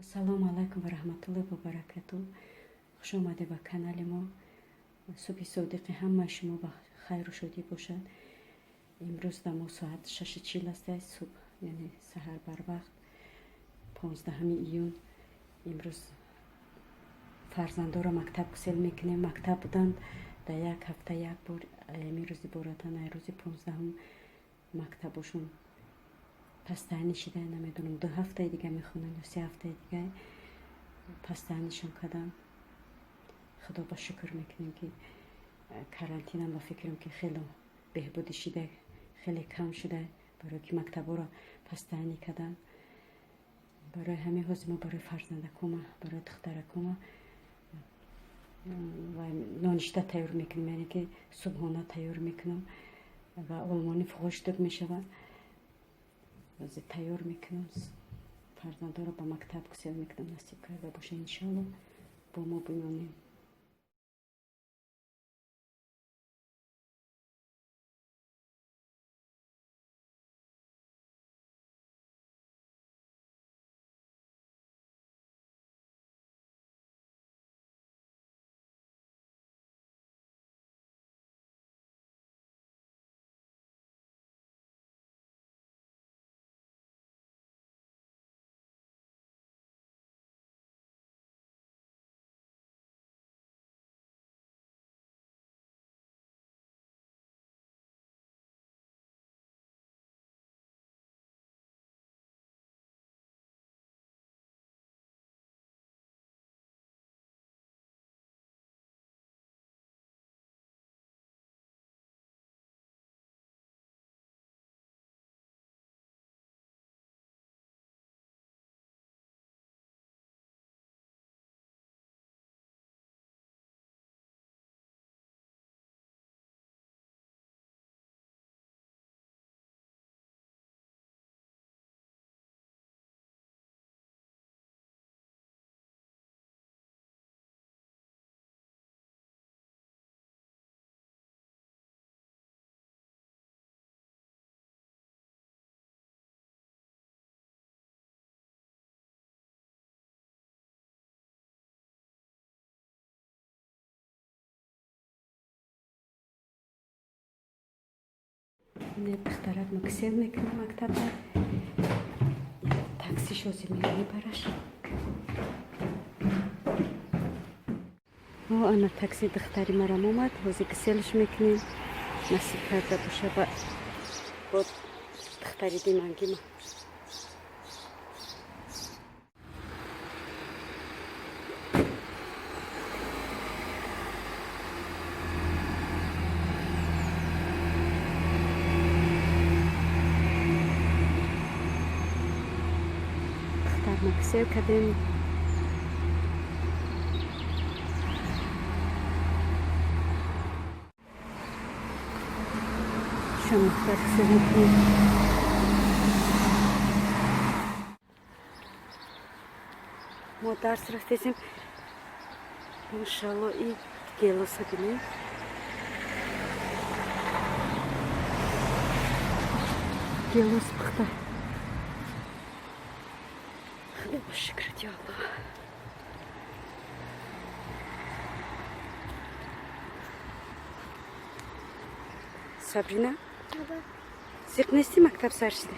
Ассалому алайкум ва раҳматуллоҳи ва баракату. Хуш омадед ба канали мо. Субҳи содиқи ҳамаи шумо ба хайру шодӣ бошад. Имрӯз дар мо соат 6:40 аст, субҳ, яъне саҳар барвақт, 15 июн. Имрӯз фарзандоро мактаб гусел мекунем. Мактаб буданд дар як ҳафта як бор, ами рӯзи боратан, ай рӯзи 15-ум мактабошон пастаҳанӣ шида, намедонам, 2 ҳафтаи дига мехонанд ё 3 ҳафтаи дига пастаҳанишон кардам. Худо ба шукр мекунем, ки карантинам ба фикрам, ки хеле беҳбудӣ шида, хеле кам шуда, барое ки мактабҳоро пастаҳанӣ карданд. Барои ҳамин ҳозир мо барои фарзандакома, барои духтаракома ва ноништа тайёр мекунем, яъне ки субҳона тайёр мекунам ва олмони фуғоштук мешавад. Ҳозир тайёр мекунам, фарзандоро ба мактаб гусел мекунам. Насиб карда боша, иншоалло, бо мо бимонем. Духтарак ма гусел мекунам мактаба. Такси шози мебараш. О, ана такси духтари марам омад. Ҳозир гуселш мекунем. Насиб карда боша ба бо духтари димангима. Духтарма гусел кардем. Шом духтар гусел мекунем. Мо дарс рафтесем. Иншалло, и гелоса бинем. Гелос пухта. Худо ба шукрат, ё Аллоҳ. Сабрина, зиқ нести мактаб сар шида?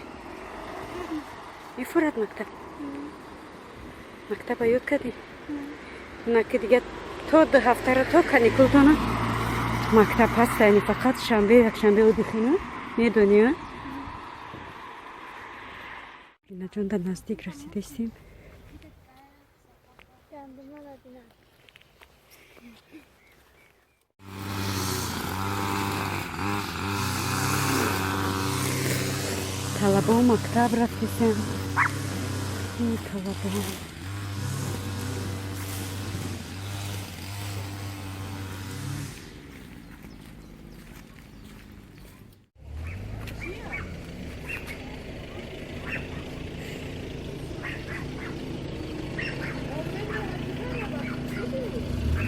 Мефурад мактаб? Мактаба ёд кардӣ? На, ки дига то 2 ҳафтара, то каникултона мактаб ҳаста, яъне фақат шанбе, якшанбе отдых ина, медонӣ, а? Ринаҷон, дар наздик расидастем. Талабо мактаб рафтесем. Талабо.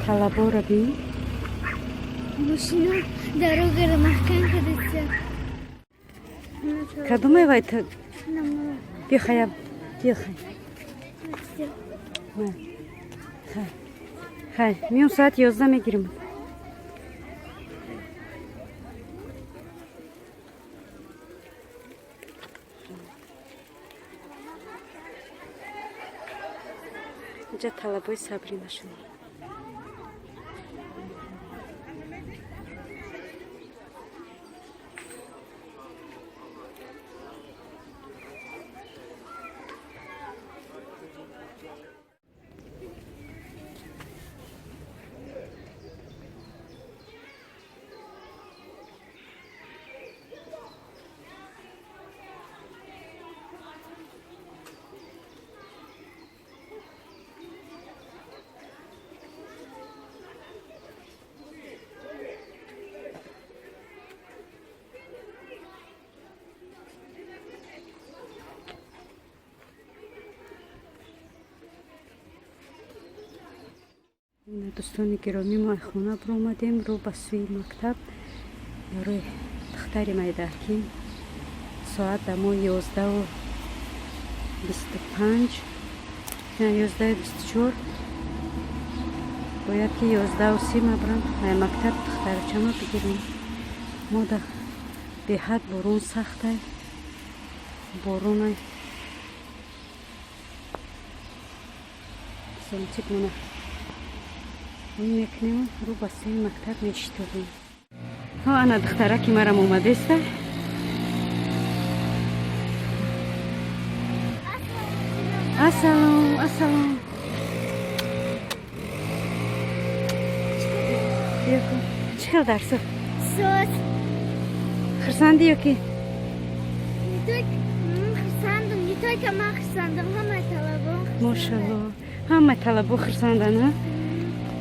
Талаборо бин. Машина дорога маҳкам кардася. Кадомай вай? Бихая, бихай. Хай, миём, соати 11 мегирем. Инҷа талабои Сабринашон. Дӯстони гиромӣ, мо хона биромадем, рӯ ба сӯи мактаб барои духтари майдаакин. Соат дамо 11:25, 11:24. Бояд ки 11:30 ма бирам мактаб, духтарчама бигирем. Мо да беҳад борон сахтай, боронай. Зонтик мона мекунем, рӯ ба сӯи мактаб мешитобем. Ҳо, ана духтараки марам омадеста. Ассалом, ассалом. Чӣ хел дарсо? Соз. Хурсандӣ ё ки? Не только хурсандам, не только ман хурсандам, ҳамаи талабон. Мошалло, ҳамаи талабо хурсандан. А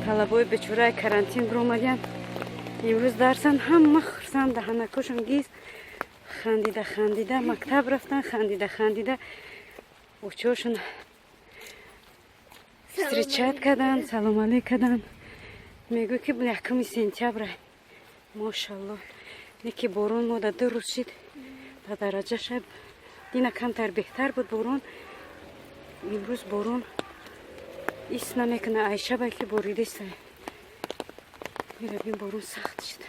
талабои бечораи карантин биромадиян, имрӯз дарсан, ҳама хурсанд, даҳанакошон гиз, хандида хандида мактаб рафтан, хандида хандида очошон встречать кардан, салом алейк кардан. Мегӯй ки 1 сентябра, мошалло. Неки борон мода 2 рӯз шид, ба дараҷаша дина камтар беҳтар буд борон. Имрӯз борон ис намекуна, айшаба ки боридеста. Меравим, борон сахт шид.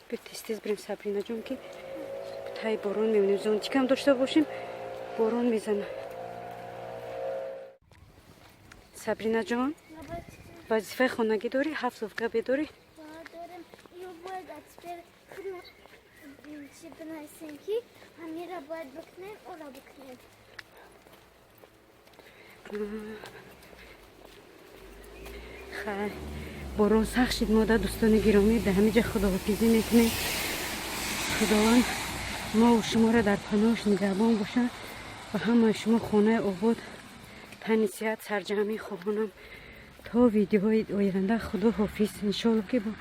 Бир тез тез бирем, Сабринаҷон, ки тай борон мемонем. Зонтикам дошта бошем, борон мезана. Сабринаҷон, вазифаи хонагӣ дорӣ, ҳафт Aufgabe дорӣ? Дорем. Ё бояд теперь чи бинависем, ки ҳамира бояд бикунем, ора бикунем. Хай, борон сахт шид мода. Дӯстони гиромӣ, дар ҳамин ҷа худоҳофизӣ мекунем. Худованд мову шуморо дар паноҳаш нигаҳбон бошад ва ҳамаи шумо хонаи обод, тани сиҳат, сарҷамъӣ хоҳонам. То видеоҳои оянда худо ҳофиз. Иншоалло, ки ба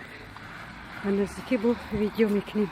наздикӣ бо видео мекунем.